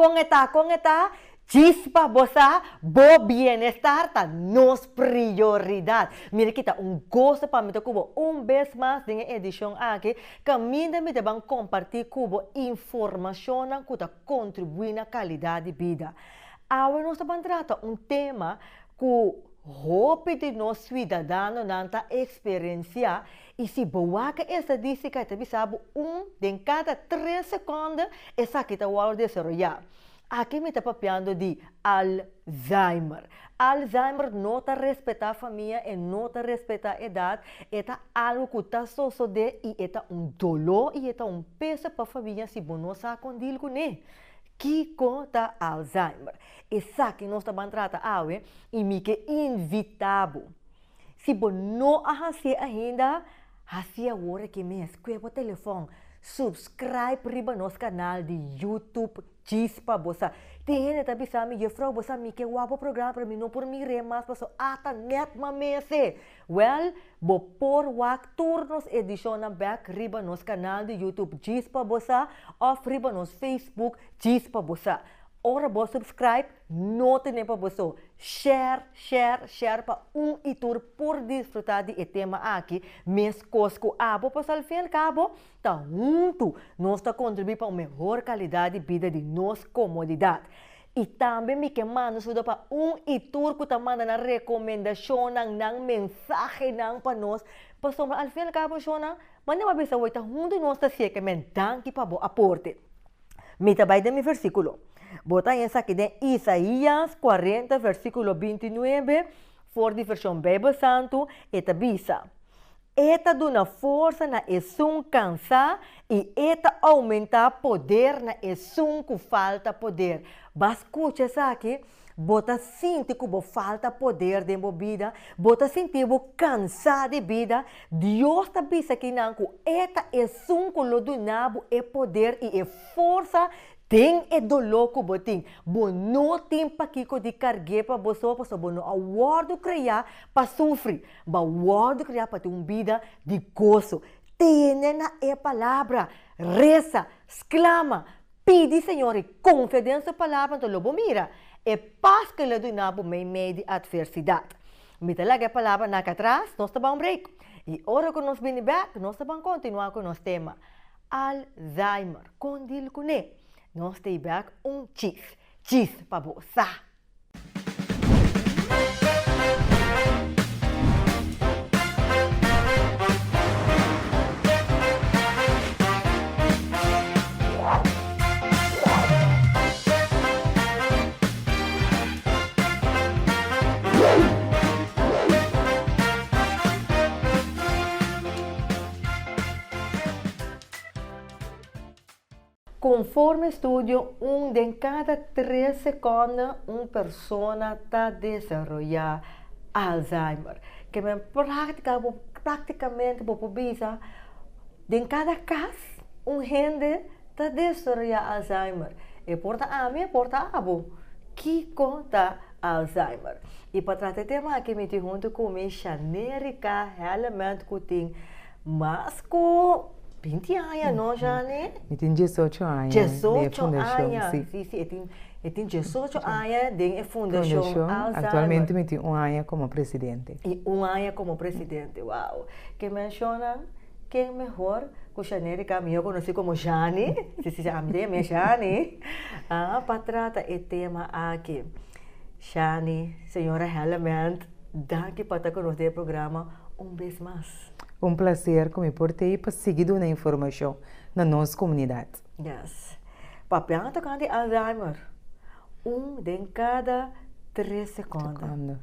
Kon e ta? Kon e ta? Djis pa bo sa, bo bienestar ta nos prioridat. Mira ki ta un goso pa mi ta ku bo un bes mas den e edishon aki, kaminda mi ta ban kompartí ku bo informashonnan ku ta kontribuí na kalidat di bida. Awe nos ta ban trata un tema ku hopi di nos suidadanonan ta eksperensiá i si bo wak e estadístika e ta bisa bo un den kada tres sekònde esaki ta wòrdu desaroyá. Aki mi ta papiando di Alzheimer. Alzheimer no ta respetá famia, e no ta respetá edat, e ta algu ku ta sosodé i e ta un doló i e ta un peso pa famia si bo no sa kon dil kuné. Kiko ta Alzheimer? Esaki nos ta ban trata awe i mi ke invitá bo. Si bo no a hasié ainda, hasié awor aki mes. Kue bo telefòn, subscribe riba nos kanal di YouTube Djis pa bo sa. Tin hende ta bisa mi, Juffrouw, bo sa mi ke wak bo programa pero mi no por mir'é mas paso ata nèt m'a mese. Wèl, bo por wak tur nos edishonnan bèk riba nos kanal di YouTube Djis pa bo sa òf riba nos Facebook Djis pa bo sa. Ora bo subscribe, no tene pa bo so. Share, share, share pa un i tur por disfrutá di e tema aki meskos ku abo pasobra al fin al kabo Ta huntu nos ta kontribuí pa un mehor kalidat di bida di nos komodidat. I tambe mi ke manda saludo pa un i tur ku ta manda nan rekomendashonnan, nan mensahenan pa nos, pasobra al fin al kabo shonnan, manda bo a bisa wei ta huntu nos ta sieke men danki pa bo aporte. Mi ta bai den mi versíkulo. Bo ta haña esaki den Isaías 40 versíkulo 29 for di vershon Beibel Santu, e ta bisa, E ta duna forsa na esun kansá i e ta oumentá poder na esun ku falta poder. Ba skucha esaki? Bo ta sinti ku bo falta poder den bo bida? Bo ta sinti bo kansá di bida? Dios ta bisa kinan ku e ta esun ku lo duna bo e poder i e forsa Den e doló ku bo tin, bo no tin pakiko di karg'é pa bo so pasobra bo no a wòrdu kreá pa sufri, bo a wòrdu kreá pa tin un bida di goso. Tene na e palabra, resa, sklama, pidi Señor i konfia den Su palabra, anto lo bo mira e pas ku El a duna bo meimei di atversidat. Mi ta laga e palabra na akatras, nos ta ban un break. I ora ku nos bini bèk, nos ta ban kontinuá ku nos tema. Alzheimer, kon dil kuné? Nos ta bek un chis, chis pa bo sa! Konforme estudio, un den kada tres sekònde un persona ta desaroyá Alzheimer. Ke men práktika bo práktikamente bo por bisa den kada kas un hende ta desaroyá Alzheimer. E por ta ami, e por ta abo. Kiko ta Alzheimer? I pa trata e tema aki mi tin huntu ku mi Shanerika Hellement ku tin mas ku binti aña no Shani? Mi tin diesocho aña den e fundashon, si. Si, si, e tin e tin diesocho aña den e fundashon Alzheimer. Aktualmente mi tin un aña komo presidente. I un aña komo presidente, wow. Ke menshonan ken mehor ku Shanerika, mihó konosí komo Shani, si si ami ta yam'é Shani, pa trata e tema aki. Shani, señora Hellement, danki pa ta ku nos den e programa un bes mas. Un placer ku mi por t'ei pa sigui duna informashon na nos komunidat. Yes. Papiando tokante Alzheimer, un den kada tres sekondo.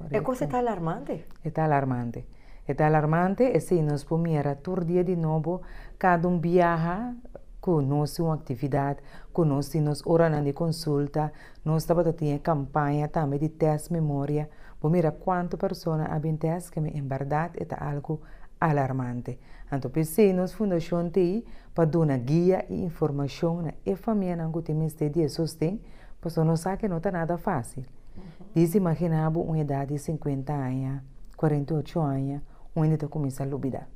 E kos e ta alarmante. E ta alarmante. E ta alarmante, esei nos por mira tur dia di nobo, kada un biaha ku nos tin un aktividat, ku nos tin nos oranan di konsulta, Nos tabata tin e kampaña tambe di tèst memoria. Bo mira kuantu persona a bin tèst keme en bèrdat e ta algu alarmante. Anto p'esei nos fundashon t'ei pa duna guia i informashon na e famianan ku tin mester di e sosten, pasobra nos sa ke no ta nada fásil. Dis imaginá bo un edat di sinkuenta aña, 48 aña, un hende ta kuminsá lubidá.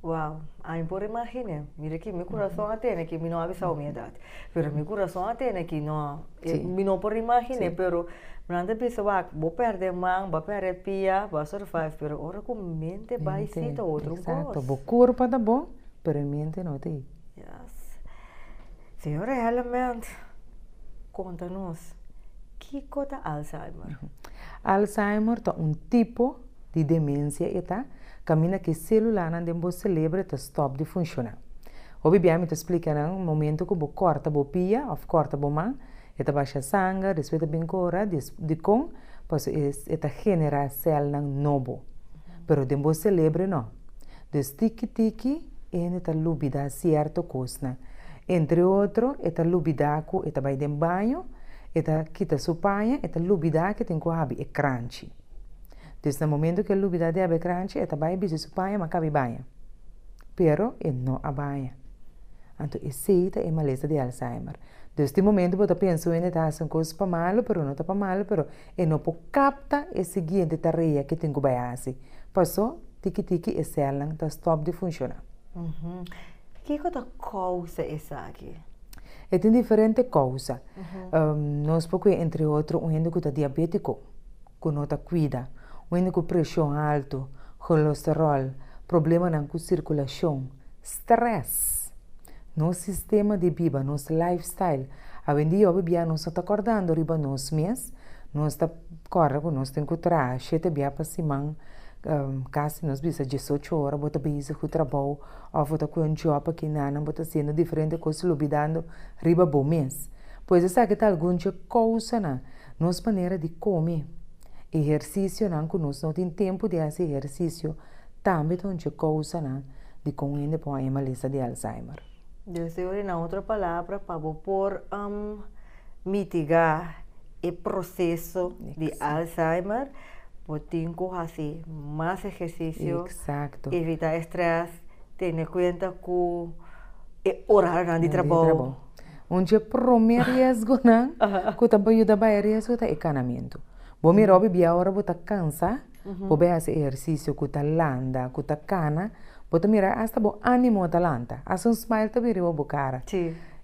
Wow, ami por imaginé. Mira ki mi kurason a tene ki mi no a bisa mi edat. Pero mi kurason a tene ki no, mi no por imaginé, pero nan ta bisa wak, bo pèrdè man, bo pèrdè pia, bo a survive, pero ora ku mente bai si ta otro kos. Exacto, bo kurpa ta bon, pero e mente no ta ei. Yes. Señora Hellement, konta nos, kiko ta Alzheimer? Alzheimer ta un tipo di demensia e ta kaminda ku e selulanan den bo selebre ta stòp di funshoná. Hopi bia mi ta splika nan momento ku bo kòrta bo pia òf kòrta bo man, e ta basha sanger, despues ta bin kora, dikon? Pasobra e ta generá sèlnan nobo, pero den bo selebre nò. Dus tiki tiki e hende ta lubidá sierto kosnan. Entre otro e ta lubidá ku e ta bai den baño, e ta kita su paña, e ta lubidá ku e tin ku habi e kranchi. Dus na momento ku e lubidá di habi e kranchi e ta bai bisti su paña ma kabi baña. Pero e no a baña. Anto esei ta e malesa di Alzheimer. Dus tin momento bo ta pensa un hende ta hasi un kos pa malu pero no ta pa malu pero e no por kapta e siguiente tarea ku e tin ku bai hasi. Paso tiki tiki e sèlnan ta stòp di funshoná. Kiko ta kousa esaki? E tin diferente kousa. Nos por kue entre otro un hende ku ta diabétiko, ku no ta kuida, un hende ku preshon haltu, kolesteròl, problemanan ku sirkulashon, strès, nos sistema di biba, nos lifestyle. Awendia hopi bia nos no ta kòrdando riba nos mes, nos ta kòrda ku nos tin ku traha shete bia pa siman, kasi nos bisa diesocho ora bo ta bezig ku trabou òf bo ta ku un jòb aki nan, bo ta hasiendo diferente kos lubidando riba bo mes. Pues esaki ta algun dje kousanan. Nos manera di kome, ehersisionan ku nos no tin tempu di hasi ehersisio tambe ta un dje kousanan di kon hende por haña malesa di Alzheimer. Dus e ora na otro palabra pa bo por mitigá e proseso di Alzheimer bo tin ku hasi mas ehersisio, evitá e strès, tene kuenta ku e orarionan di trabou. Un dje promé riesgonan ku ta por yuda bai e riesgo ta e kanamentu. Bo mira hopi bia ora bo ta kansa, bo bai hasi ehersisio ku ta landa, ku ta kana, bo ta mira asta bo ánimo ta lanta, asta un smile ta bin riba bo kara.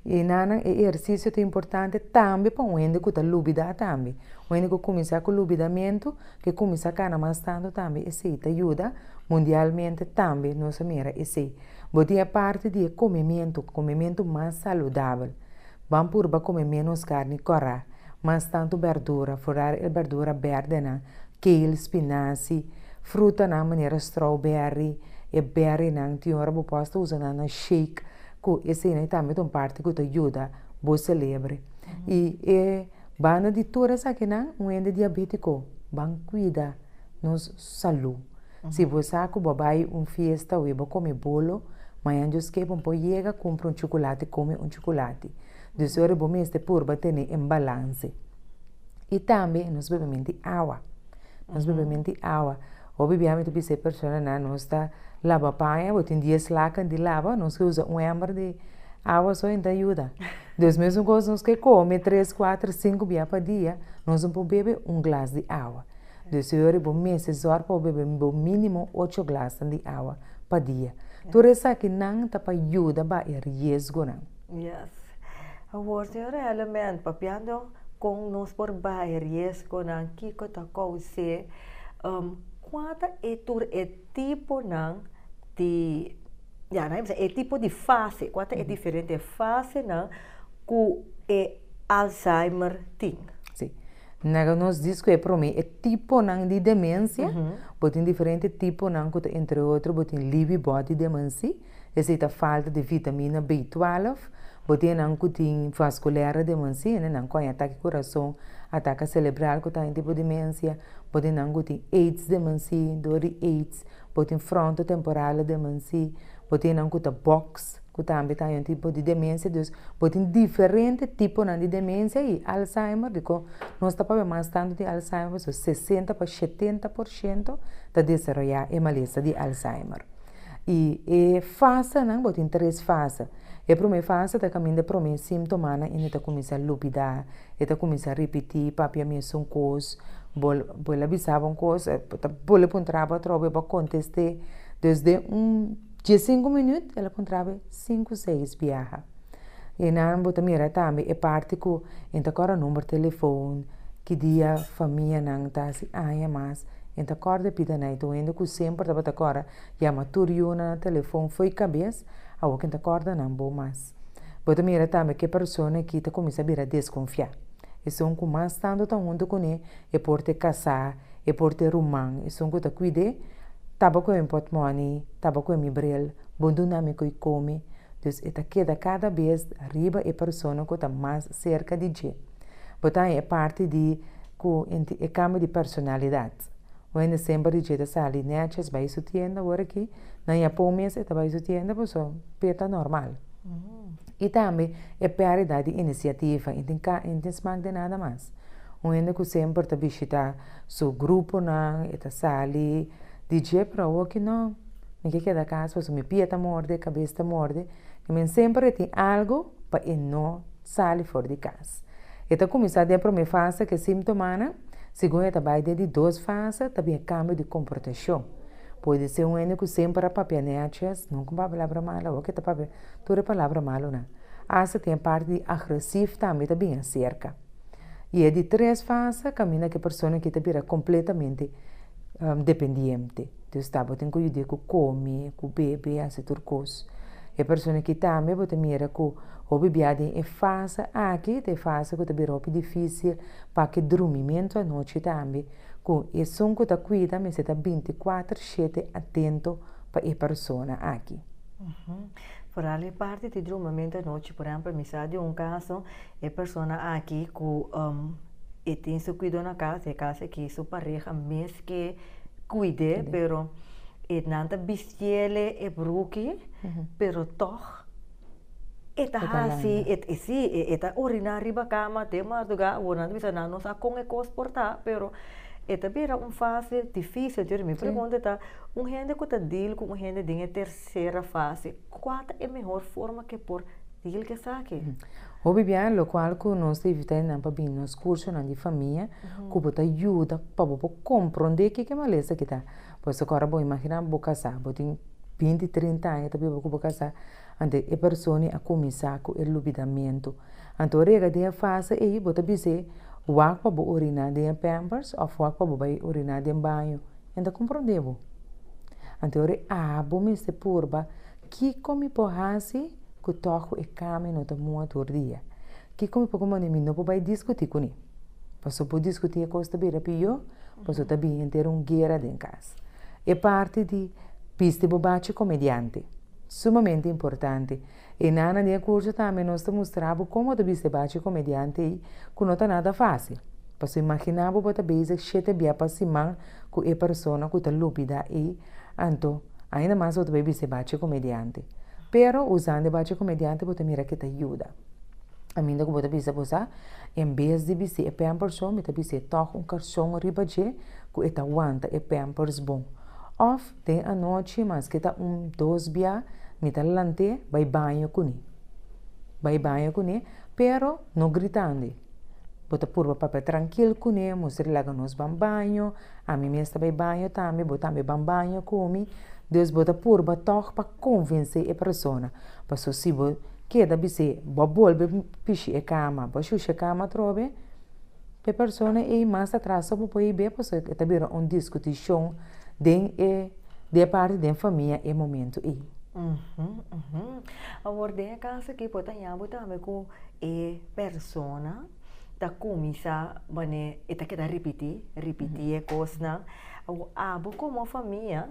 I nan e ehersisio ta importante tambe pa un hende ku ta lubidá tambe. Un hende ku kuminsá ku lubidamentu, ke kuminsá kana mas tantu tambe esei ta yuda. Mundialmente tambe nos a mira esei. Bo tin e parti di e komementu, komementu mas saludabel. Ban purba kome ménos karni kòrá, mas tantu bèrdura, foral e bèrdura bèrdenan, kale, spinasi, frutanan manera strawberry, e berrynan, tin ora bo por asta usa nan na shake, ku eseinan tambe ta un parti ku ta yuda bo selebre. I e banda di tur esakinan, un hende diabétiko, ban kuida nos salú. Si bo sa ku bo a bai un fiesta oe bo kome bolo, mañan Dios ke bo por yega kumpra un chukulati kome un chukulati. Dus ora bo mester purba tene en balanse. I tambe nos bebemento di awa. Nos bebemento di awa. Hopi bia mi ta bisa e personanan nos ta laba paña, bo tin dies laken di laba, nos ke usa un ember di awa so i ta yuda. Dus mesun kos nos ke kome tres, kuater, sinku bia pa dia, nos no por bebe un glas di awa. Dus e ora bo mester zòrg pa bo bebe bo mínimo ocho glasnan di awa pa dia. Tur esakinan ta pa yuda ba e riesgonan. Yes. Awor, señora Element, papiando kon nos por baha e riesgonan, kiko ta kous'é, kua ta e tur e tiponan di, ya, nan a bisa e tipo di fase, kua ta e diferente fasenan ku e Alzheimer tin? Sí. Naga nos dis ku e promé e tiponan di demensia, bo tin diferente tiponan ku ta entre otro bo tin Lewy body demensie, esei ta falta di vitamina B twèlf, bo tin enan ku tin vasculaire demensie, enan ku haña atake kurason, atake selebral ku ta haña tipo demensia, bo tin enan ku tin aids demensie, dor di aids, bo tin frontotemporale demensie, bo tin enan ku ta boks. ku tambe ta un tipo di demensia, dus bo tin diferente tiponan di demensia i Alzheimer, dikon nos ta papia mas tantu di Alzheimer pasobra sesenta pa shetenta por shento ta desaroyá e malesa di Alzheimer. I e fasenan, bo tin tres fase, e promé fase ta kaminda e promé símtomanan i ta kuminsá lubidá, e ta kuminsá ripití, papia mesun kos, bo bo el a bisa bo un kos, bo ta bole puntra bo atrobe, bo a kontest'é, dus den un. 15 minüt, el a puntra bo sinku, seis biaha. I nan bo ta mira tambe e parti ku e n' ta kòrda number telefòn, ki dia famianan ta hasi aña mas, e n' ta kòrda pida nan. I tur hende ku semper tabata kòrda yama tur yunan na telefòn fo'i kabes, awor ku e n' ta kòrda nan bon mas. Bo ta mira tambe ku e persona aki ta kuminsá bira deskonfiá. Esun ku mas tantu ta huntu kuné, e por ta e kasá, e por ta e ruman, esun ku ta kuid'é, taba ku e mi pòtmòni, taba ku e mi bril, bo duna mi ku i kome. Dus e ta keda kada bes riba e persona ku ta mas serka di dje. Bo ta haña e parti di ku e kambio di personalidat. Un hende semper di dje ta sali nètjes bai su tienda awor aki, na Japon mes e ta bai su tienda pasobra p'e ta normal. I tambe e pèrdida di inisiativa, e tin ka e tin smak di nada mas. Un hende ku semper ta bishitá su gruponan, e ta sali di dje, pero awor ki no, mi ke keda kas pasobra mi pia ta morde, kabes ta morde, i men semper e tin algu pa e no sali for di kas. E ta kuminsá den e promé fase ku e símtomanan, segun e ta bai den di dos fase ta bin e kambio di komportashon. Pode ser un hende ku semper a papia nètjes, nunka un papia palabra malu, awor ke ta papia tur e palabra malunan. Asta tin e parti di agresief tambe ta bin aserka. I e di tres fase kaminda ku e persona aki ta bira kompletamente dependiente. Dus ta bo tin ku yud'é ku kome, ku bebe, hasi tur kos. E persona aki tambe bo ta mira ku hopi bia den e fase aki ta e fase ku ta bira hopi difísil pa ke drumimentu anochi tambe. Ku esun ku ta kuida mester ta 24 shete atento pa e persona aki. Foral e parti di drumamentu anochi, por ehempel, mi sa di un kaso, e persona aki ku e tin su kuido na kas, e kas aki su pareha mes ke kuid'é, pero e nan ta bistiele e bruki, pero tòg e ta hasi, e si, e ta oriná riba kama te mardugá, awor nan ta bisa nan no sa kon e kos por ta, pero e ta bira un fase difísil. Entonces mi pregunta ta, un hende ku ta deal ku un hende den e tersera fase, kua ta e mehor forma ku e por deal ku esaki? Hopi bia lokual ku nos ta invitá nan pa bini nos kursonan di famia ku bo ta yuda pa bo por komprondé kiko e malesa aki ta. Pasobra ora bo imaginá bo kasá, bo tin 20, 30 aña ta biba ku bo kasá, anto e persona a kuminsá ku e lubidamentu. Anto ora yega den e fase ei bo ta bis'é wak pa bo oriná den e pampers òf wak pa bo bai oriná den baño. E ta komprondé bo. Anto ora abo mester purba kiko mi por hasi ku tòg ku e kami no ta mua tur dia. Kiko mi por komprondé mi no por bai diskutí kuné. Pasobra bo diskutí e kos ta bira pió, pasobra ta bin henter un guera den kas. E parti di bisti bo bachi komediante, sumamente importante. E nana den e kurso tambe nos ta mustra bo kon bo ta bisti e bachi komediante ei ku no ta nada fásil. Pasobra imaginá bo bo ta bezig shete bia pa siman ku e persona ku ta lubidá ei, anto ainda mas bo ta bai bisti e bachi komediante. Pero usando e bachi komediante bo ta mira ke ta yuda. Aminda ku bo ta bisa bo sa, en bes di bisti e pampers so, mi ta bisti tòg un karson riba dje ku e ta wanta e pampers bon. Òf den anochi maske ta un dos bia mi ta lant'é bai baño kuné. Bai baño kuné, pero no gritando. Bo ta purba papia trankil kuné, mustra laga nos ban baño, ami mes ta bai baño tambe, bo tambe ban baño ku mi. Dus bo ta purba tòg pa konvensé e persona. Pasobra si bo keda bis'é bo a bolbe pishi e kama, bo a shusha e kama atrobe, e persona ei mas atras so bo por hib'é pasobra e ta bira un diskutishon den e den e parti den famia e momento ei. Awor den e kaso aki por ta haña bo tambe ku e persona ta kuminsá manera e ta keda ripití, ripití e kosnan. Awor abo komo famia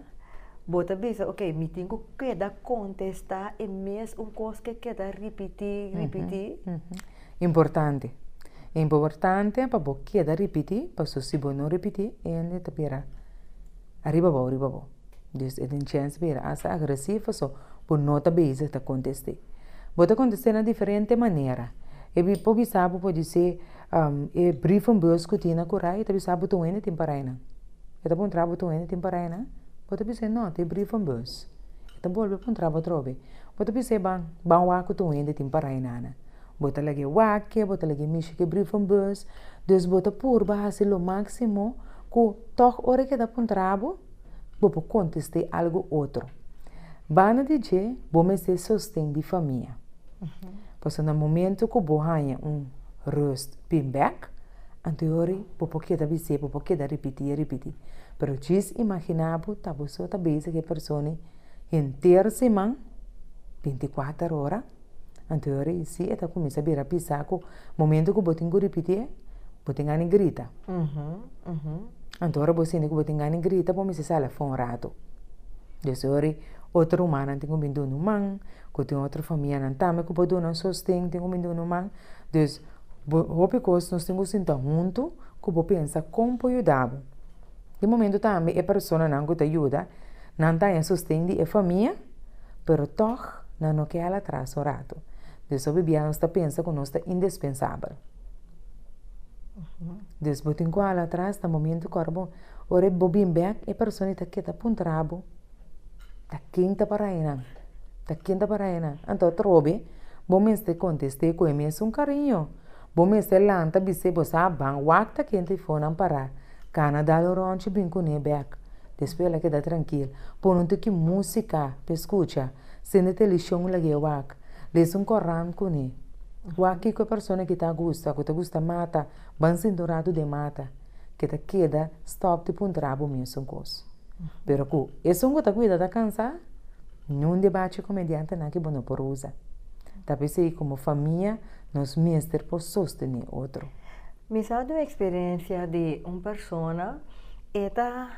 bo ta bisa ok mi tin ku keda kontestá e mes un kos ke keda ripití, ripití. Importante. Importante pa bo keda ripití, pasobra si bo no ripití e hende ta bira ariba abou, ariba abou. Dus e tin chèns bira asta agresivo so bo no ta bezig ta kontest'é. Bo ta kontest'é na diferente manera. E por bisa bo podisé e brievenbus ku tin na Kurai e ta bisa bo tur hende tin parai nan. E ta puntra bo tur hende tin parai nan? Bo ta bis'é no, ta e brievenbus. E ta bolbe puntra bo atrobe. Bo ta bis'é ban, ban wak ku tur hende tin parai nan. Bo ta lag'é wak, bo ta lag'é mishi ku e brievenbus. Dus bo ta purba hasi lo máksimo ku tòg ora e keda puntra bo, bo por kontest'é algu otro. Banda di dje, bo mester sosten di famia. Pasobra na momento ku bo haña un rust bin bèk, anto e ora bo por keda bis'é, bo por keda ripití i ripití. Pero djis imaginá bo ta bo so ta bezig ku e persona henter siman, bintikuater ora, anto e ora ei sí e ta kuminsá bira pisá ku momento ku bo tin ku ripitié, bo tin gana di grita. Anto ora bo sinti ku bo tin gana di grita, bo mester sali afó un ratu. Des ora otro rumannan tin ku bin duna un man, ku tin otro famianan tambe ku por duna un sosten tin ku bin duna un man. Dus, bo hopi kos nos tin ku sinta huntu ku bo pensa kon por yuda bo. Di momento tambe e personanan ku ta yuda, nan ta haña sosten di e famia, pero tòg nan no ke hala atras un ratu. Dus hopi bia nos ta pensa ku nos ta indispensabel. Dus bo tin ku hala atras na momento ku ora bo ora bo bin bèk e persona ta keda puntra bo ta ken ta para einan, ta ken ta para einan. Anto atrobe bo mester kontest'é ku e mesun kariño. Bo mester lanta bis'é bo sa ban wak ta ken ta e fonan pará. Kana dal un ròntje bin kuné bèk. Despues el a keda trankil. Pone un tiki músika p'e skucha. Sende televishon lag'é wak. Lesa un korant kuné. Wak kiko e persona ki ta gusta, ku ta gusta mata, ban sinta un ratu den mata. Ke ta keda stòp di puntra bo mesun kos. Pero ku esun ku ta kuida ta kansá, niun debachi komediantenan ki bo no por usa. Ta p'esei komo famia nos mester por sostené otro. Mi sa di un eksperensia di un persona, e ta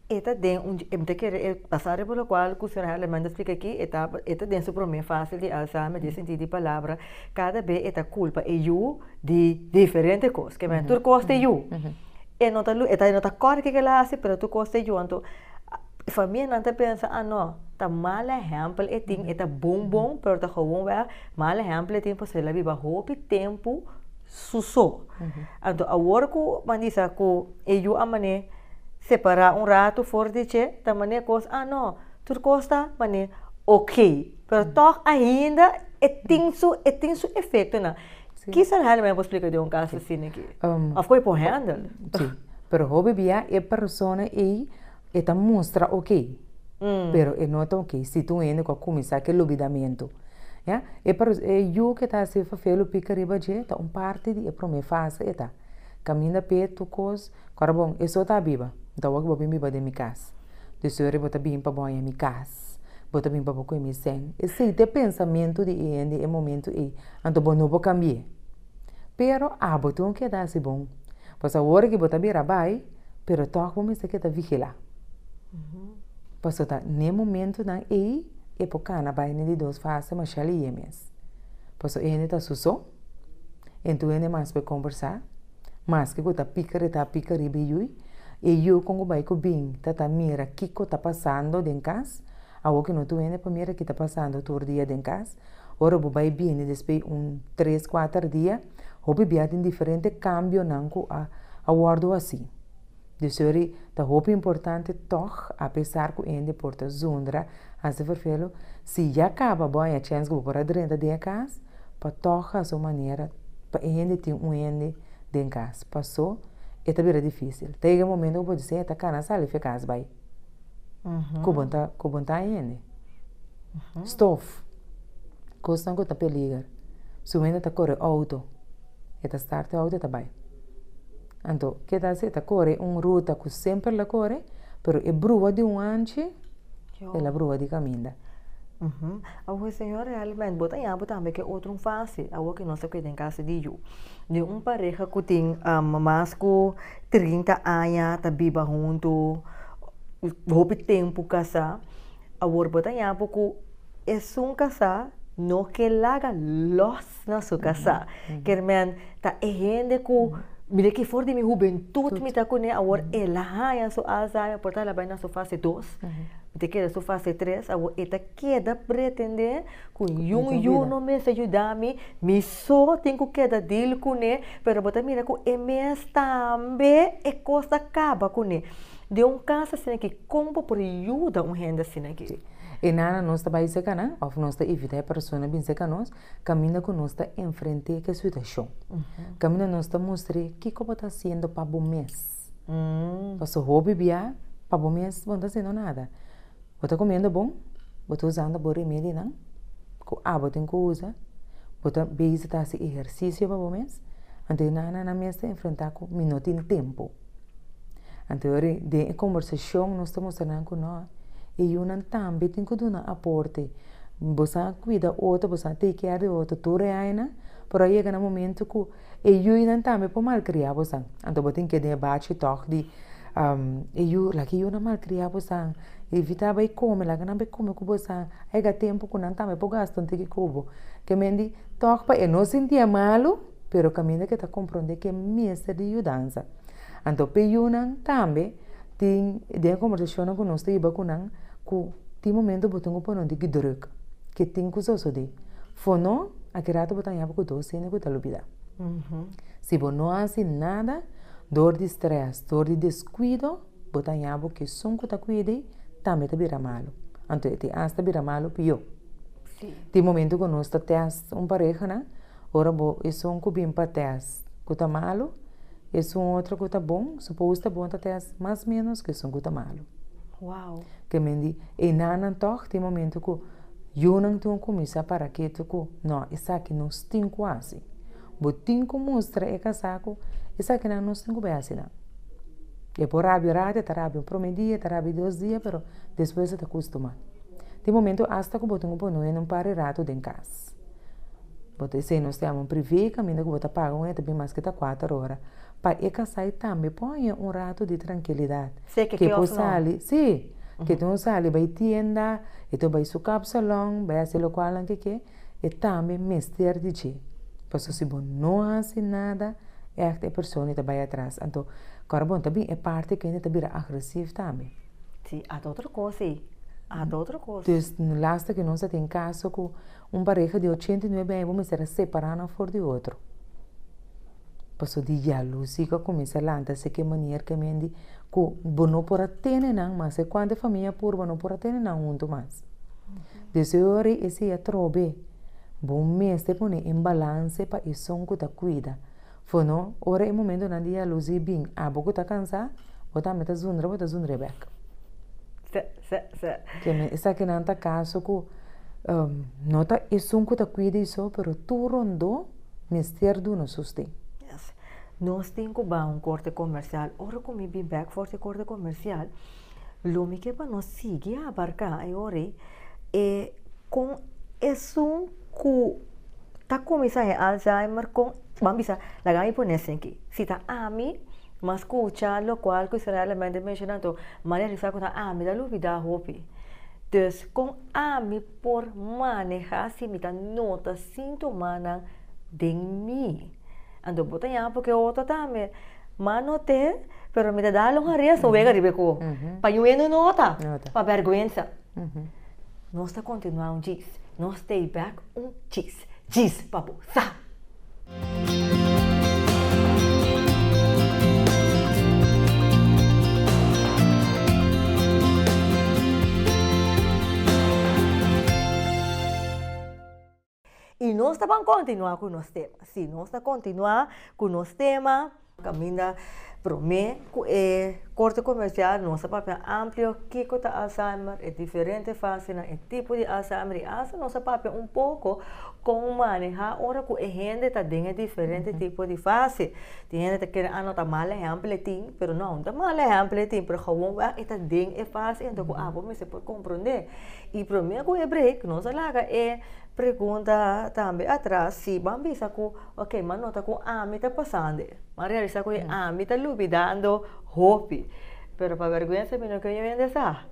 e ta den un mi ta kere e pasa riba lokual ku señor Herleman ta splika aki, e ta e ta den su promé fase di Alzheimer den sentido di palabra, kada be e ta kulpa e yu di diferente kos, ke men tur kos ta e yu. E no ta e ta e no ta kòrda kiko el a hasi pero tur kos ta e yu, anto famianan ta pensa ah no ta mal ehèmpel e tin, e ta bon bon pero ta gewoon wèg mal ehèmpel e tin pasobra el a biba hopi tempu su so. Anto awor ku bo a bisa ku e yu a man'é separá un ratu for di dje, ta man'é kos, ah no, tur kos ta man'é okey, pero tòg ainda e tin su e tin su efektonan. Kisa Helena por splika di un kaso asina aki? Òf ku e por handle? Sí, pero hopi bia e persona ei e ta mustra okey, pero e no ta okey si ta un hende ku a kuminsá ku e lubidamentu. Ya, e e yu ke ta hasi fafel pika riba dje ta un parti di e promé fase e ta. Kaminda p'e tur kos, ku ora bon, e so ta biba, nta awor ku bo bin biba den mi kas. Dus ora bo ta bin pa bo haña mi kas, bo ta bin pa bo kohe mi sèn. Esei ta e pensamentu di e hende e momentu ei, anto bo no por kambi'é. Pero abo tin un keda hasi bon. Pasobra awor ku bo ta bira bai, pero tòg bo mester keda vigilá. Pasobra ta n'e momentunan ei e por kana bai na di dos fase masha lihe mes. Pasobra e hende ta su so, en tur hende mas por kombersá, maske ku ta pika di ta pika riba e yui, e yu kon ku bai ku bin ta ta mira kiko ta pasando den kas, awor ku no tur hende por mira ki ta pasando tur dia den kas, ora bo bai bini despues un tres kuater dia, hopi bia tin diferente kambionan ku a a wòrdu hasi. Dus ori ta hopi importante tòg, apesar ku hende por ta zundra, hasi ferfelu, si ya kaba bo haña chèns ku bo por a drenta den e kas, pa tòg hasi un manera pa e hende tin un hende den kas. Pasó e ta bira difísil. Ta yega e momento ku bo di e ta kana sali fi e kas bai. Ku bo ta ku bo ta haña hende. Stof, kosnan ku ta peliger. Si un hende ta kore outo, e ta start e outo e ta bai. Anto, ke ta hasi? E ta kore un ruta ku semper el a kore, pero e brua di un anchi, el a brua di kaminda. Awor, señor, realmente bo ta yama tambe ke otro un fásil, awor ke nos ta keda den kasa di yu. Di un pareha ku tin mas ku trinta aña ta biba huntu, hopi tempu kasá, awor bo ta yama ku esun kasá no ke laga lòs na su kasá. Kermen ta e hende ku mira ki for di mi hubentut mi ta kuné, awor el a haña su Alzheimer, por ta el a bai na su fase dos, mi ta kere su fase tres, awor e ta keda pretendé ku yun yu no mester yuda mi, mi so tin ku keda deal kuné, pero bo ta mira ku e mes tambe e kos ta kaba kuné. Den un kas asina aki, kon bo por yuda un hende asina aki? E nana nos ta bai seka nan òf nos ta evitá e persona bin seka nos kaminda ku nos ta enfrent'é ku e situashon. Kaminda nos ta mustr'é kiko bo ta hasiendo pa bo mes. Pasobra hopi bia pa bo mes bo no ta hasiendo nada. Bo ta komiendo bon? Bo ta usando bo remedinan ku abo tin ku usa? Bo ta bezig ta hasi ehersisio pa bo mes? Anto e nana nan mes ta enfrentá ku mi no tin tempu. Anto e ora den e kombersashon nos ta mustra nan ku no, e yunan tambe tin ku duna aporte. Bo sa kuida otro, bo sa take care di otro tur e añanan, pero a yega na momento ku e yunan tambe por malkriá bo san. Anto bo tin ke den e bachi tòg di e yu, laga e yunan malkriá bo san, evitá bai kome, laga nan bai kome ku bo san. A yega tempu ku nan tambe por gasta un tiki ku bo. Ke men di tòg pa e no sintié malu, pero kaminda ke ta komprondé ke mester di yudansa. Anto p'e yunan tambe tin den e kombersashonnan ku nos ta hiba ku nan ku tin momento bo tin ku pone un tiki drùk ke tin ku sosodé. Fono aki rato bo ta haña bo ku dos hende ku ta lubidá. Si bo no hasi nada dor di strès, dor di deskuido bo ta haña bo ku esun ku ta kuida ei tambe ta bira malu. Anto e tin asta bira malu pió. Tin momento ku nos ta tèst un parehanan ora bo esun ku bin pa tèst ku ta malu, Esun otro ku ta bon, suppose ta bon ta test mas menos ku esun ku ta malu. Wow. Ke men di, enanan tòg tin momento ku yunan tin ku kuminsá para ketu ku no, esaki nos tin ku hasi. Bo tin ku mustra e kasá ku esakinan nos tin ku bai hasi nan. E por rabia un ratu, e ta rabia un promé dia, e ta rabia dos dia, pero despues e ta kustumá. Tin momento asta ku bo tin ku pone un par di ratu den kas. Bo ta esei nos ta yama un privé kaminda ku bo ta paga un e ta bin maske ta kuater ora pa e kasai tambe por haña un ratu di trankilidat. Seke Ke ke por òf no? sali, sí, ke tin un sali bai tienda, e ta bai su kapsalòn, bai hasi lokualnan ke ke, e tambe mester di dje. Pasobra si bo no hasi nada, ègt e persona ta bai atras. Anto, kòrda bon, ta bin e parti ku hende ta bira agresiv tambe. Sí, ata otro kos ei, ata otro kos. Dus, lasta ku nos a tin kaso ku Un pareha di 89 aña bo mester a separá nan for di otro. Paso di yalusi ku a kuminsá lanta si ke manier ke men di ku bo no por a tene nan mas e kuantu e famia puru bo no por a tene nan huntu mas. Desde e ora ei esei atrobe bo mester pone en balanse pa esun ku ta kuida. For no ora e momentonan di yalusi bin abo ku ta kansá bo tambe ta zundra bo ta zundra e bèk. Keme esakinan ta kaso ku no ta esun ku ta kuida i so, pero tur rondó mester duna sosten. Yes. Nos tin ku bai un korte komersial. Ora ku mi bin bèk for di korte komersial, lo mi ke pa nos sigui abarká e ora ei e kon esun ku ta kuminsá e Alzheimer kon, ban bisa, laga mi pone esaki, si ta ami M'a skucha lokual ku Israel a menshoná, anto m'a realisá ku ta ami ta lubidá hopi. Dus, kon ami por manehá si mi ta nota síntomanan den mi? Anto bo ta yama porque otro tambe. M'a not'é, pero mi ta dal un haria so wega riba e ku. Pa yu hende no nota, pa bèrgwensa. Nos ta kontinuá un djis. Nos stay back un djis. Djis pa bo sa! I nos ta ban kontinuá ku nos tema. Si, nos ta kontinuá ku nos tema. Kaminda promé ku e korte komersial nos a papia amplio kiko ta Alzheimer, e diferente fasenan, e tipo di Alzheimer i asta nos a papia un poko kon manehá ora ku e hende ta den e diferente tipo di fase. Tin hende ta kere a no ta mal ehèmpel e tin, pero no, no ta mal ehèmpel e tin, pero gewonweg e ta den e fase anto ku abo mester por komprondé. I promé ku e break nos a laga e pregunta tambe atras si ban bisa ku Ok, m'a nota ku ami ta pasando. M'a realisa ku ami ta lubidando hopi. Pero pa bèrgwensa mi no ke oye hende sa.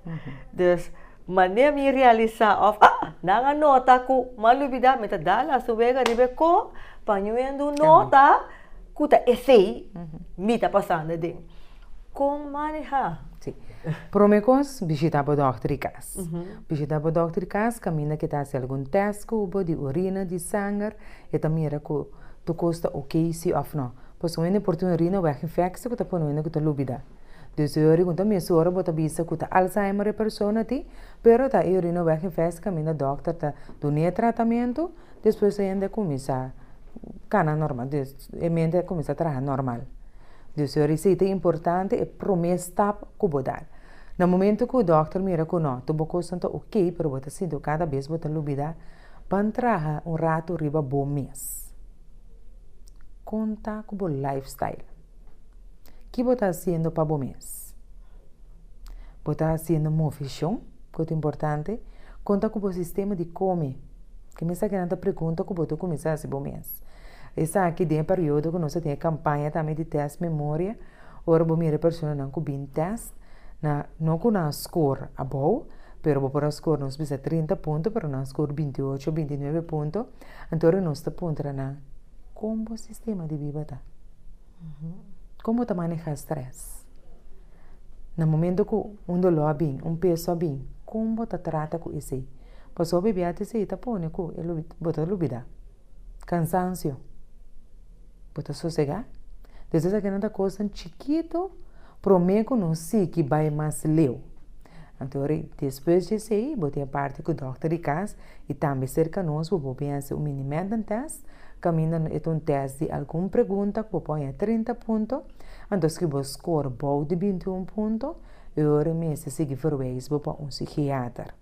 Dus, manera mi realisa òf ah, nan a nota ku m'a lubida, mi ta dal a su wega riba e ko pa ñu hende nota ku ta esei mi ta pasando aden. Kon manehá? Sí. Promé kos, bishitá bo dòkter di kas. Bishitá bo dòkter di kas kaminda ke ta hasi algun tèst ku bo di orina, di sanger. E ta mira ku tur kos ta okey si òf nò. Pasobra un hende por tin un urina wèg infèksie ku ta pone un hende ku ta lubidá. Dus e ora ku ta mesora bo ta bisa ku ta Alzheimer e persona tin, pero ta e urina wèg infèksie kaminda dòkter ta dun'é e tratamentu, despues e hende a kuminsá kana normal, dus e mente a kuminsá traha normal. Dus e ora esei ta importante e promé stap ku bo dal. Na momento ku dòkter mira ku no, tur bo kosnan ta oké, pero bo ta sinti ku kada bes bo ta lubidá, ban traha un ratu riba bo mes. Kon ta ku bo lifestyle? Ki bo ta hasiendo pa bo mes? Bo ta hasiendo movishon, ku ta importante? Kon ta ku bo sistema di kome? Ke mester kinan ta pregunta ku bo ta kuminsá hasi bo mes. Esaki den e periodo ku nos a tin e kampaña tambe di tèst memoria, ora bo mira e personanan ku bin tèst, na no ku nan a skor abou, pero bo por a skor nos bisa 30 punto, pero nan a skor 28, 29 punto, anto ora nos ta puntra nan, kon bo sistema di biba ta? Kon bo ta maneha strès? Na momento ku un doló a bin, un peso a bin, kon bo ta trata ku esei? Pasobra hopi bia esei ta pone ku bo ta lubidá. Kansansio. Bo ta sosegá. Des esakinan ta kosnan chikitu promé ku nos sigui bai mas leu. Anto ora despues di esei bo tin e parti ku dòkter di kas i tambe serka nos bo por bin hasi un mini menten tèst kaminda e ta un tèst di algun pregunta ku bo por haña 30 punto. Anto si bo skor bou di 21 punto e ora e mester sigui verwijs bo pa un sikiater.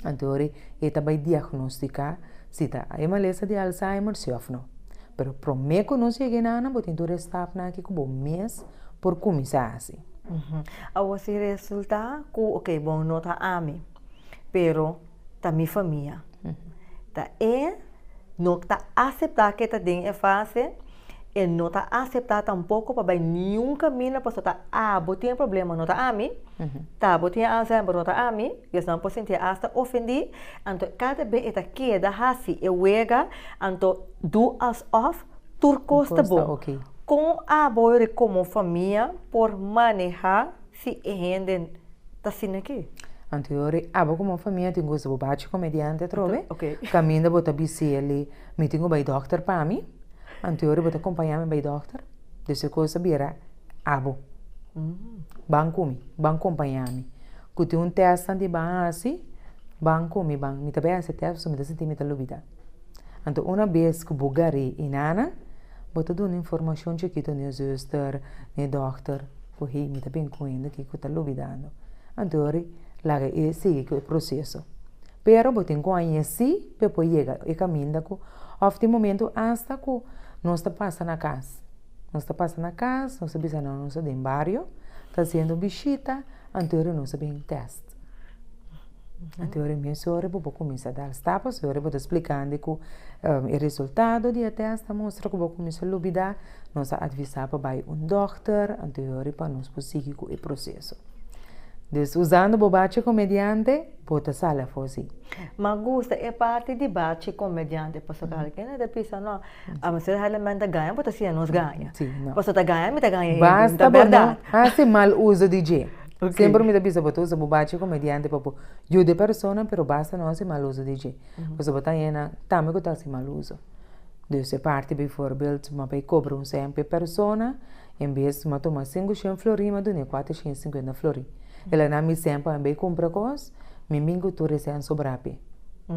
Anto ora e ta bai diagnostica si ta e malesa di Alzheimer si of no. Pero prome cu nos yega eynan bo tin tur e stapnan aki cu bo mes por cuminsa haci. Awor si resulta cu ok bon no ta ami pero ta mi famia ta e no ta acepta ke ta den e fase e no ta acepta tampoco pa bai niun caminda pasobra ta abo tin e problema no ta ami ta abo tin e Alzheimer no ta ami y esnan por sinti hasta ofendi anto cada be e ta keda haci e wega anto do alsof tur cos ta bon con abo como famia por maneha si e hende ta asina aki. Anto yori abo como famia tin gusta bo bachi comediante atrobe caminda bo ta biseli mi tin cu bay dokter pa mi anto yori bo ta compaña mi bay dokter dus e cos a bira abo ban cu mi ban compaña mi cu tin un test nan di ban haci ban cu mi ban mi ta bay haci test pasobra mi ta sinti mi ta lubida anto una bes cu bo gari y nana bo ta duna informacion chikito na e zuster na e dokter. Ku hei mi ta bin ku hende ki ku ta lubidando. Anto ori laga e sigui ku e proseso. Pero bo tin ku haña si pa e por yega e kaminda ku òf tin momentu asta ku nos ta pasa na kas. Nos ta pasa na kas, nos ta bisa nan nos ta den bario, ta hasiendo bishita, anto ori nos ta bin tèst. Anto ora mes ora bo por cuminsa dal stap pasobra ora bo ta splicando cu e resultado di e test ta mustra cu bo cuminsa lubida, nos a advisa pa bay un dokter, anto ora pa nos por sigui cu e proceso. Dus usando bo bachi comediante bo ta sali afo si. Ma gusta e parti di bachi comediante pasobra algén ta bisa no, a mester realmente gaña bo ta siña nos gaña. Pasobra ta gaña mi ta gaña hende, ta berdad. Basta bo no haci mal uso di dje. Semper mi ta bisa bo ta usa bo bachi komediante pa bo yuda e persona pero basta no hasi mal uso di dje pasobra bo ta hende tambe ku ta hasi mal uso. Dus e parti bivoorbeeld mi a bai kobra un sèn pa e persona en bes mi a tuma 500 florin mi a dun'e 450 florin. El a na mi sèn pa mi bai kumpra kos mi bin ku tur e sèn sobrá p'e.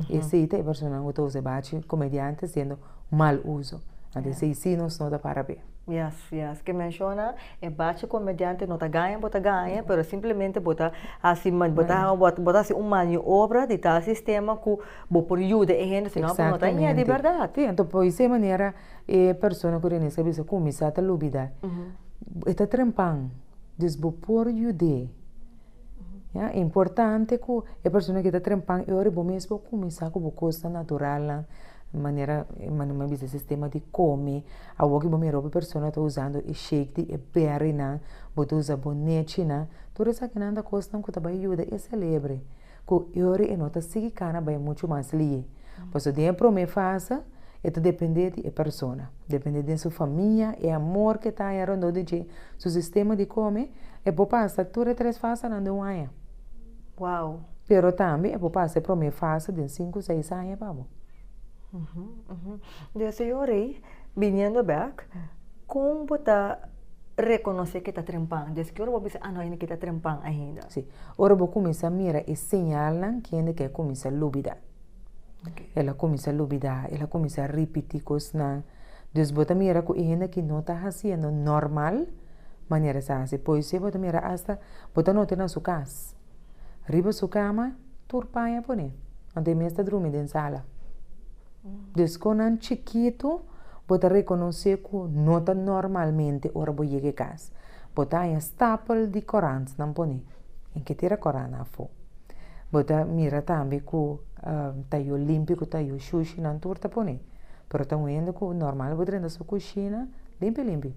Esei ta e personanan ku ta usa e bachi komediante hasiendo mal uso. Anto esei si nos no ta para p'e. Yes, yes. Ke menciona e bachi comediante no ta gaña bo ta gaña, pero simplemente bo ta haci bo ta bo ta haci un maniobra di tal sistema cu bo por yuda e hende, sino bo no ta ña di berdad. Si, anto por ese manera e persona cu Renesca a bisa cuminsa ta lubida, e ta trempan, dus bo por yud'é. Ya, importante ku e persona ke ta trempan e ora bo mes bo kuminsá ku bo kosnan naturalnan, manera mi a bisa sistema di kome, awor ku bo mira hopi persona ta usando e shake di e berrynan, bo ta usa bo nechinan, tur esakinan ta kosnan ku ta bai yuda e selebre ku e ora e no ta sigui kana bai muchu mas lihe. Pasobra den e prome fase e ta depende di e persona, depende den su famia, e amor ke ta haña rondó di dje, su sistema di kome, e por pasa tur e tres fasenan den un aña. Wow! Pero tambe e por pasa e prome fase den sinku, seis aña pa bo. Des e ora ei, biniendo bek, kon bo ta rekonosé ke ta trempan? Des ki ora bo bisa, ah no, hende ke ta trempan ainda? Si, ora bo kuminsá mira e señalnan ke hende ke kuminsá lubidá. El a kuminsá lubidá, el a kuminsá ripití kosnan. Dus bo ta mira ku e hende aki no ta hasiendo normal. Manera sa hasi poesia bo ta mira asta bo ta nota na su kas. Riba su kama tur paña pone, anto e mes ta drumi den sala. Dus kon nan chikitu bo ta rekonosé ku no ta normalmente ora bo yega e kas. Bo ta haña stapel di korantnan pone, en ke tira korantnan afó. Bo ta mira tambe ku ta yu limpi ku ta yu shushi nan tur ta pone. Pero ta un hende ku normal bo drenta su kushina limpi limpi.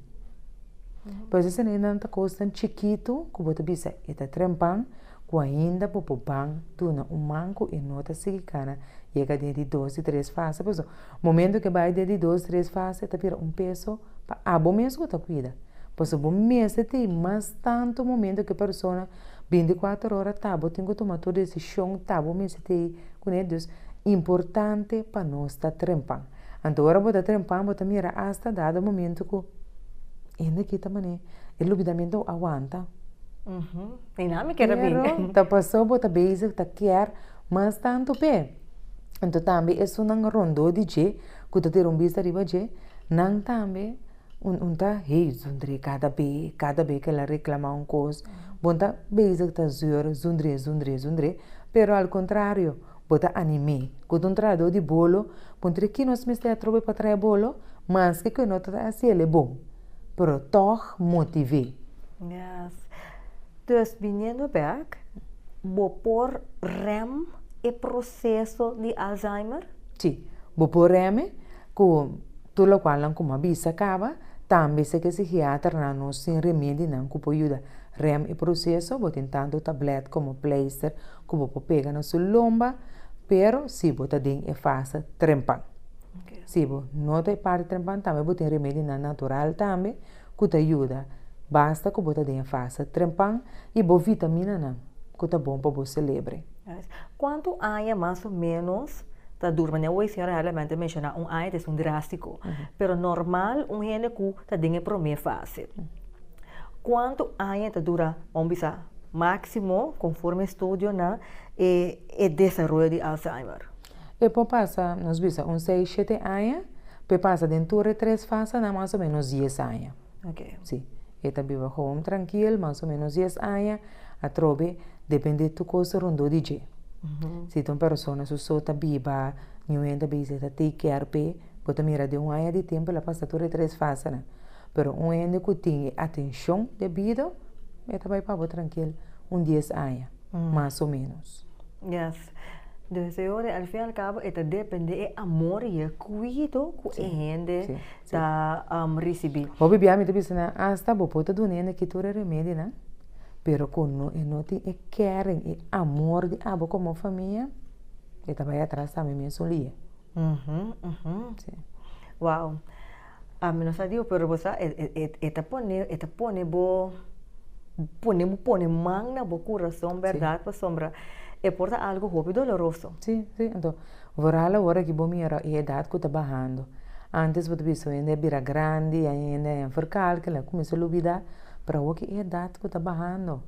Pues esei nan ta kosnan chikitu ku bo ta bisa e ta trempan ku ainda bo por ban duna un man ku e no ta sigui kana yega den di dos di tres fase pasobra momento ku e bai den di dos tres fase e ta bira un peso pa abo mes ku ta kuida pasobra bo mester tin mas tantu momento ku e persona 24 ora ta bo tin ku tuma tur desishon ta bo mester tin kuné dus importante pa nos ta trempan anto ora bo ta trempan bo ta mira asta dado momento ku hende kita manera e lubidamento a wanta. I nan mi keda bin. Pero ta paso bo ta bezig ta kier mas tantu p'e. Anto tambe esunnan rondó di dje ku ta tira un bista riba dje, nan tambe un un ta hey zundr'é kada be, kada be ku el a reklamá un kos, bo no ta bezig ta zeur zundr'é, zundr'é, zundr'é, pero al kontrario bo ta anim'é. Ku ta un trahadó di bolo, puntr'é ki nos mester atrobe pa traha bolo, maske ku e no ta hasi el e bon, pero tòg motiv'é. Yes. Dus biniendo bek, bo por rem e proseso di Alzheimer? Sí, bo por rem e ku tur lokual nan ku mi a bisa kaba, tambe si ke psikiaternan nos tin remedinan ku por yuda rem e proseso, bo tin tantu tablet komo pleister ku bo por pega na su lomba, pero si bo ta den e fase trempan. Si bo no ta e parti trempan tambe bo tin remedinan natural tambe ku ta yuda, basta ku bo ta den e fase trempan i bo vitaminanan ku ta bon pa bo selebre. Kuantu aña mas o ménos ta dura? Manera awor e señora realmente a menshoná un aña ta esun drástiko, pero normal un hende ku ta den e promé fase, kuantu aña ta dura, bo bisa máksimo konforme estudionan e e desaroyo di Alzheimer? E por pasa, nos bisa un seis, shete aña, pa e pasa den tur e tres fasenan mas o menos dies aña. Si, e ta biba gewoon trankil mas o menos dies aña, atrobe depende tur kos rondó di dje. Si ta un persona su so ta biba, niun hende ta bisa e ta take care p'e, bo ta mira den un aña di tempu el a pasa tur e tres fasenan. Pero un hende ku tin e atenshon debido, e ta bai pa bo trankil un dies aña, mas o menos. Yes. Dus e ora al fin al cabo e ta depende e amor y e cuido cu e hende ta ricibi. Hopi bia mi ta bisa nan hasta bo por ta duna hende aki tur e remedinan, pero cu no e no tin e caring, e amor di abo como famia, e ta bay atras tambe mesun lia. Wow. Ami no sa diu pero bo sa e ta pone e ta pone bo pone bo pone man na bo kurason bèrdat pasobra e por ta algu hopi doloroso. Si, si, anto vooral awor aki bo mira e edat ku ta bahando. Antes bo ta bisa hende a bira grandi, a hende a verkalk, el a kuminsá lubidá, pero awor ki e edat ku ta bahando.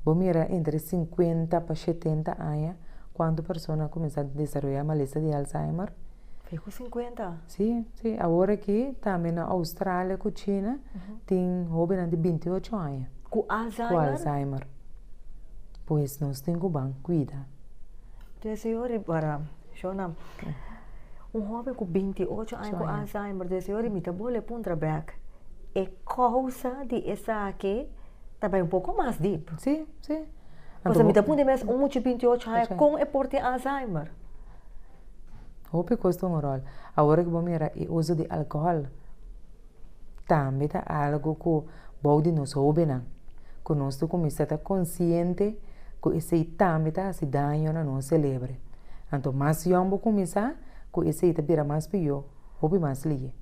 Bo mira entre sinkuenta pa shetenta aña kuantu persona a kuminsá desaroyá malesa di Alzheimer. Fe ku sinkuenta? Sí, sí. Awor aki tambe na Australia ku China tin hóbennan di 28 aña. Ku Alzheimer? Ku Alzheimer. Pues nos tin ku ban kuida. Entonces señor para Shona, un hóben ku 28 aña ku Alzheimer, entonces señor mi ta bole puntra bèk, e kousa di esaki ta bai un poko mas dip. Sí, sí. Pasobra mi ta puntra mi mes un mucha 28 aña kon e por tin Alzheimer? Hopi kos ta un ròl. Awor ku bo mira e uso di alkohòl tambe ta algu ku bou di nos hóbennan, ku nos ta kuminsá ta konsiente ku esei tambe ta hasi daño na nos selebre. Anto mas yòn bo kuminsá ku esei ta bira mas pió, hopi mas lihe.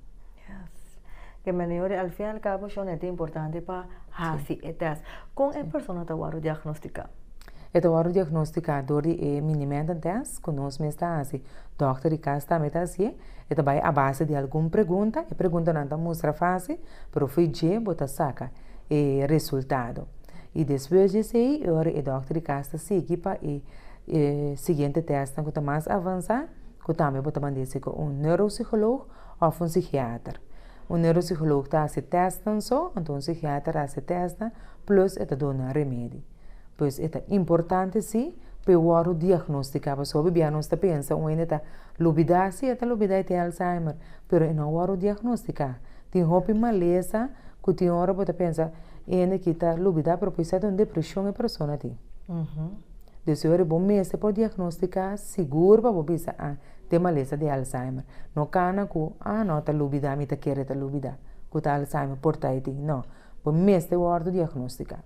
Yes. Ke manera al fin al kabo shon e ta importante pa hasi e tèst. Kon e persona ta wòrdu diagnostiká? E ta wòrdu diagnostiká dor di e mini-mental test ku nos mes ta hasi. Dòkter di kas tambe ta hasié. E ta bai a base di algun pregunta. E preguntanan ta mustra fásil, pero fo'i dje bo ta saka e resultado. I despues di esei, e ora e dòkter di kas ta sigui pa e siguiente tèstnan ku ta mas avansá, ku tambe bo ta mand'é serka un neuropsikoloog òf un psikiater. Un neuropsicoloog ta hasi testnan so, anto un psikiater hasi testnan plus e ta duna remedi. Pues e ta importante si pa e wòrdu diagnostiká pasobra hopi bia nos ta pensa un hende ta lubidá, si e ta lubidá e tin Alzheimer, pero e no a wòrdu diagnostiká. Tin hopi malesa ku tin ora bo ta pensa e hende aki ta lubidá pero por ta un depreshon e persona tin. Dus e ora bo mester por diagnostiká sigur pa bo bisa ah tin malesa di Alzheimer. No kana ku ah no ta lubidá mi ta kere ta lubidá ku ta Alzheimer por ta e tin. No, bo mester wòrdu diagnostiká.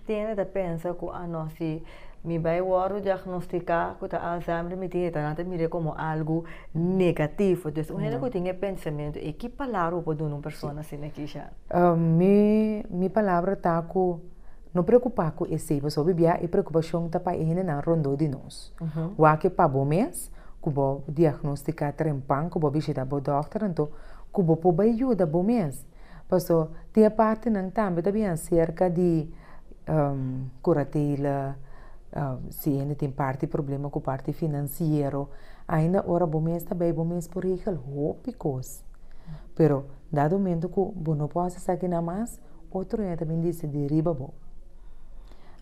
Tin hende ta pensa ku ah no si mi bai wòrdu diagnostiká ku ta Alzheimer mi tin e ta nan ta mir'é komo algu negativo. Dus un hende ku tin e pensamentu ei ki palabra bo por duna un persona asina Kisha? Mi mi palabra ta ku no preokupá ku esei pasobra hopi bia e preokupashon ta pa e hendenan rondó di nos. Wak e pa bo mes ku bo diagnostiká trempan ku bo bishita bo dòkter anto ku bo por bai yuda bo mes. Paso tin e partinan tambe ta bien aserka di kuratela, si hende tin parti problema ku parti finansiero, ainda ora bo mes ta bay bo mes por regel hopi kos. Pero dado momento ku bo no por hasi esakinan mas, otro hende ta bin disidi riba bo.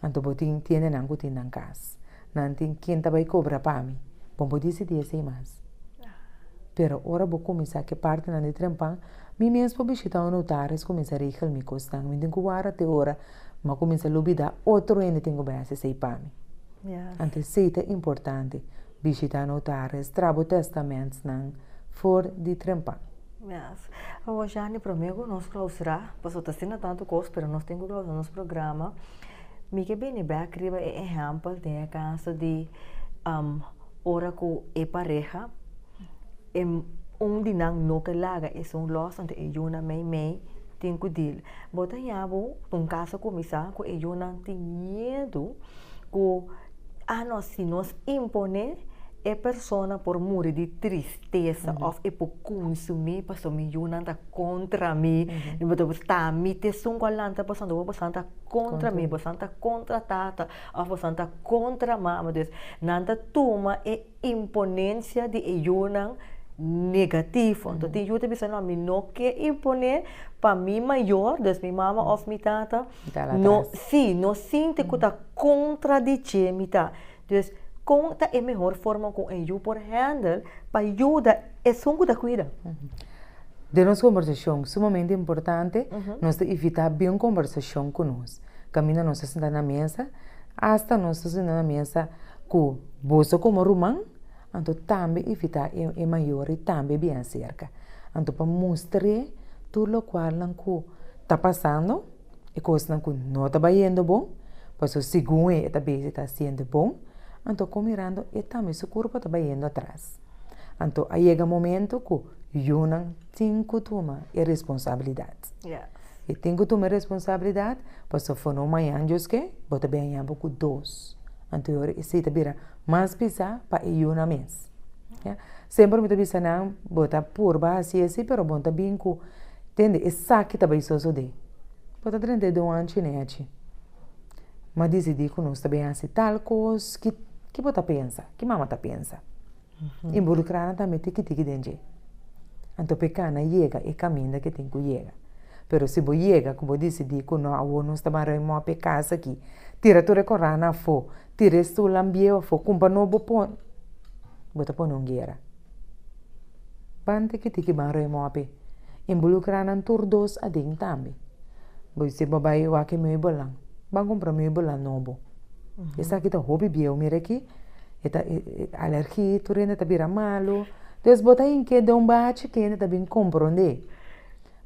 Anto bo tin tiendenan ku tin nan kas, nan tin ken ta bay kobra pa mi, bo no por disidi esei mas. Pero ora bo kuminsá ku e partinan di trempan, Mi mes por bishita un notaris kuminsá regel mi kosnan. Mi tin ku wara te ora mi a kuminsá lubidá otro hende tin ku bai hasi esei pa mi. Anto esei ta importante, bishita notaris, traha bo tèstamentsnan for di trempan. Yes. Awor Jani, promé ku nos klausurá, pasobra ta asina tantu kos, pero nos tin ku klausurá nos programa, mi ke bini bèk riba e ehèmpel den e kaso di ora ku e pareha, E un di nan no ke laga esun lòs anto e yunan meimei tin ku dil. Bo ta haña bo un kaso kuminsá ku e yunan tin miedu ku ah no si nos imponé e persona por muri di tristesa òf e por kunsumí pasobra mi yunan ta kontra mi, ta mi ta esun ku a lanta boso anto boso ta kontra mi, boso ta kontra tata òf boso ta kontra mama. Dus nan ta tuma e imponencia di e yunan negativo. Anto tin yu ta bisa no mi no ke impone pa mi mayor, dus mi mama of mi tata, no, si, no sinti ku ta kontra di dje mi ta. Dus kon ta e mehor forma ku un yu por handle pa yuda esun ku ta kuida? Den nos kombersashon sumamente importante, nos ta evitá bien kombersashon ku nos. Kaminda nos ta sinta na mesa, asta nos ta sinta na mesa ku boso komo ruman, anto tambe invitá e e mayor i tambe bien aserka. Anto pa mustr'é tur lokualnan ku ta pasando, e kosnan ku no ta bayendo bon, pasobra segun e e ta bezi ta hasiendo bon, anto kon mirando e tambe su kurpa ta bayendo atras. Anto a yega momento ku yunan tin ku tuma e responsabilidat. E tin ku tuma e responsabilidat pasobra for no mañan Dios ke bo ta bin haña bo ku dos. Anto e ora esei ta bira mas pisá pa e yunan mes. Ya. Semper mi ta bisa nan bo ta purba hasi esei pero bo no ta bin ku tende esaki ta bai sosodé. Bo ta drenta e don anchi nechi. M'a disidí ku nos ta bin hasi tal kos, ki ki bo ta pensa? Ki mama ta pensa? Involukrá nan tambe tiki tiki den dje. Anto pa e kana yega e kaminda ke tin ku yega. Pero si bo yega ku bo disidí ku no awor nos ta ban ruim op e kas aki, tira tur e korannan afó, tira e stulnan bieu afó, kumpra nobo pon, bo ta pone un guera. Ban tiki tiki ban ruim op e. Involukrá nan tur dos aden tambe. Bo si bo bai wak e meubelnan, ban kumpra meubelnan nobo. Esaki ta hopi bieu, mira aki. E ta alergi, tur hende ta bira malu. Dus bo ta hinke den un bachi ku hende ta bin komprondé.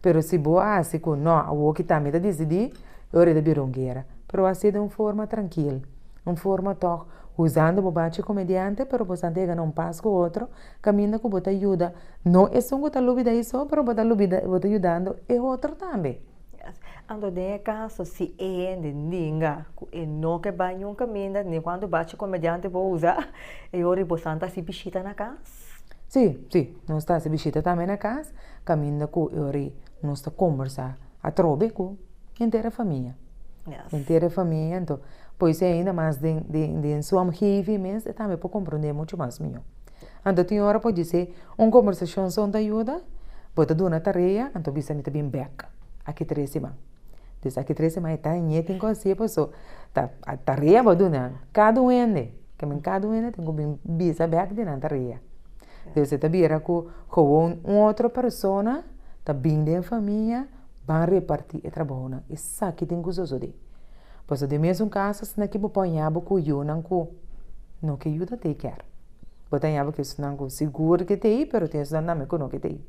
Pero si bo hasi ku no, awor ki tambe ta disidí, e ora e ta bira un guera. Pero hasié den un forma trankil, un forma tòg usando bo bachi komediante, pero bo sa yega na un pas ku otro, kaminda ku bo ta yuda no esun ku ta lubida esou, pero bo ta lubida, bo ta yudando e otro tambe. Anto den e kaso si e hende ninga ku e no ke bai niun kaminda, ni kuantu bachi komediante bo usa, e ora bo san ta hasi bishita na kas? Si, si, nos ta hasi bishita tambe na kas, kaminda ku e ora nos ta kombersá atrobe ku henter e famia. Henter e famia, anto pues ainda mas den den su omgeving mes e tambe por komprondé muchu mas mihó. Anto tin ora por dise un kombersashon son ta yuda, Bo ta duna tarea, anto bisa mi ta bin bek aki tres siman. Dus aki tres siman e ta ñe tin ku hasié paso ta tarea bo duna kada un hende. Ke men kada un hende tin ku bin bisa bek di nan tarea. Dus e ta bira ku gewoon un otro persona ta bin den famia ban reparti e trabounan. Esaki tin ku sosodé. Paso den mesun kas asina ki bo por haña bo ku yunan ku no ke yuda take care. Bo ta haña bo ku esnan ku sigur ke t'ei pero tin esnan tambe ku no ke t'ei.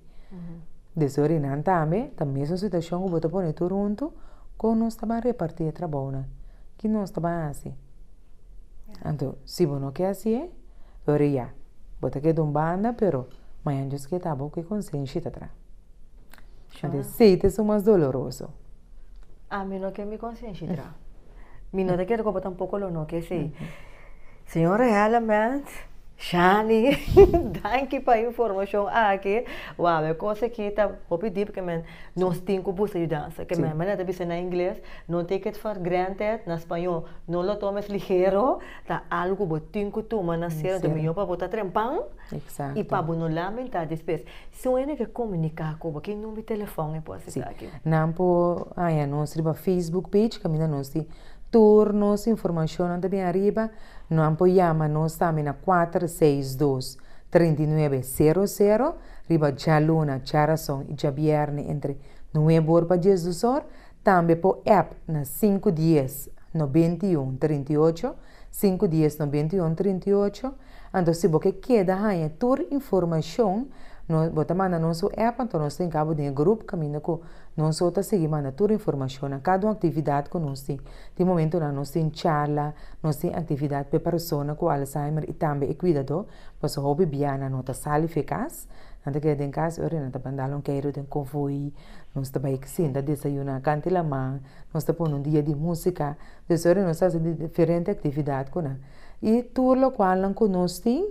Des ora nan tambe ta mesun situashon ku bo ta pone tur huntu kon nos ta ban reparti e trabounan? Ki nos ta ban hasi? Anto si bo no ke hasié ora ya bo ta keda un banda pero mañana Dios ke ta bo ku e konsenshi ta traha. Anto esei ta esun mas doloroso. Ami no ke mi konsenshi tra. Mi no ta kere ku bo tampoko lo no ke esei. Señora Hellemans, Shani, danki pa e informashon aki. Wou, e kos aki ta hopi dip ke men nos tin ku buska yudansa. Ke men manera ta bisa na ingles, no take it for granted, na spañó, no lo tomes ligero, ta algu ku bo tin ku tuma na serio. Anto mihó pa bo ta trempan i pa bo no lamentá despues. Si un hende ke komuniká ku bo, ki number di telefòn e por hasi esaki? Nan por haña nos riba Facebook page kaminda nos tin tur nos informashonnan ta bin ariba. Nan por yama nos tambe na 462 39 00 riba djaluna, djarason i djabièrnè entre nuebe or pa diesdos or. Tambe por app na 5 10 91 38, 5 10 91 38. Anto si bo ke keda haña tur informashon, no, bo ta manda nos un app, anto nos ta hinka bo den e grup kaminda ku nos ta sigui manda tur informashon na kada un aktividat ku nos tin. Tin momentonan nos tin charla, nos tin aktividat pa e persona ku Alzheimer i tambe e kuidadó, pasobra hopi biaha no ta sali for e kas, nan ta keda den kas i ora nan ta ban dal un keiru den konvoi, nos ta bai sinta desayuná kant'i laman, nos ta pone un dia di músika, dus ora nos ta hasi diferente aktividat ku nan. I tur lokualnan ku nos tin,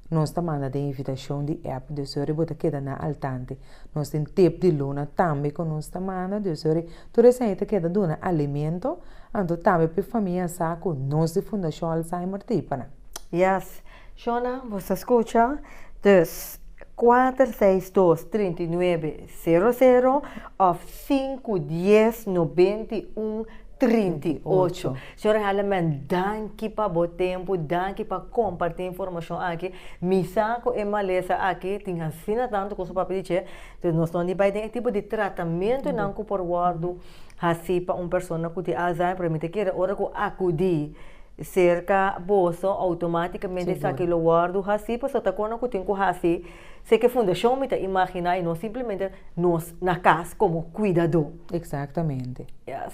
nos ta manda den invitashon di app, dus ora bo ta keda na altante. Nos tin tip di luna tambe ku nos ta manda, dus ora tur esei ta keda duna alimento, anto tambe pa e famia sa ku nos di Fundashon Alzheimer ta ei pa nan. Yes. Shona, bo sa skucha? Dus, 462 39 00 òf 5 10 91 38. Señora Helleman, danki pa bo tempu, danki pa kompartí informashon aki. Mi sa ku e malesa aki tin asina tantu ku su papia di dje, dus nos no di bai den e tipo di tratamentunan ku por wòrdu hasí pa un persona ku tin Alzheimer, pero mi ta kere ora ku akudí serka boso outomátikamente esaki lo wòrdu hasí, pasobra ta kono ku tin ku hasi serka e fundashon mi ta imaginá i no simplemente nos na kas komo kuidadó. Eksaktamente. Yes.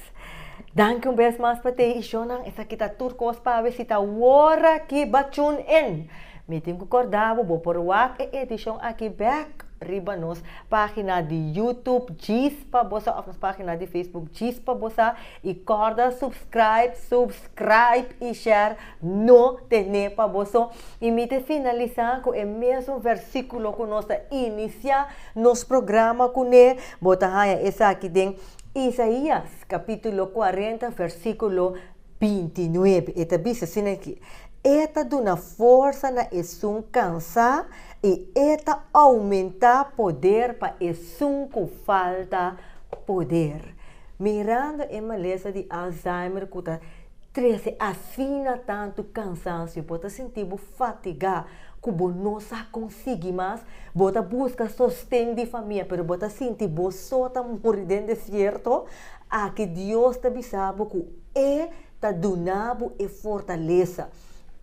Danki un bes mas pa te i shownan. Esaki ta tur kos pa awe si ta wora ki ba tune in. Mi tin ku kòrda bo, bo por wak e edishon aki bèk riba nos página di YouTube Djis pa Bo Sa òf nos página di Facebook Djis pa Bo Sa i kòrda subscribe, subscribe i share no tene pa bo so. I mi ta finalisá ku e mesun versíkulo ku nos ta inisiá nos programa kuné. Bo ta haña esaki den Isaías kapítulo 40 versíkulo 29. E ta bisa asina aki, E ta duna forsa na esun kansá i e ta oumentá poder pa esun ku falta poder. Mirando e malesa di Alzheimer ku ta trese asina tantu kansansio, bo ta sinti bo fatigá ku bo no sa konsigi mas, bo ta buska sosten di famia pero bo ta sinti bo so ta muri den desierto, aki Dios ta bisa bo ku e ta duna bo e fortalesa.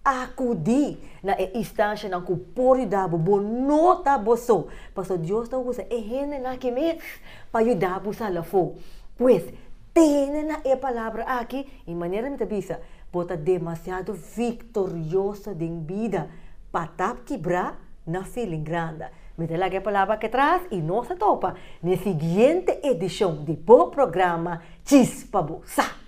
Akudí na e instanshanan ku por yuda bo, bo no ta bo so, pasobra Dios ta usa e hendenan aki mes pa yuda bo sali afó. Pues, tene na e palabra aki i manera mi ta bisa, bo ta demasiado viktorioso den bida pa ta kibrá na feeling granda. Mi ta laga e palabra aki atras i nos ta topa na e siguiente edishon di bo programa Chispa Bo Sa!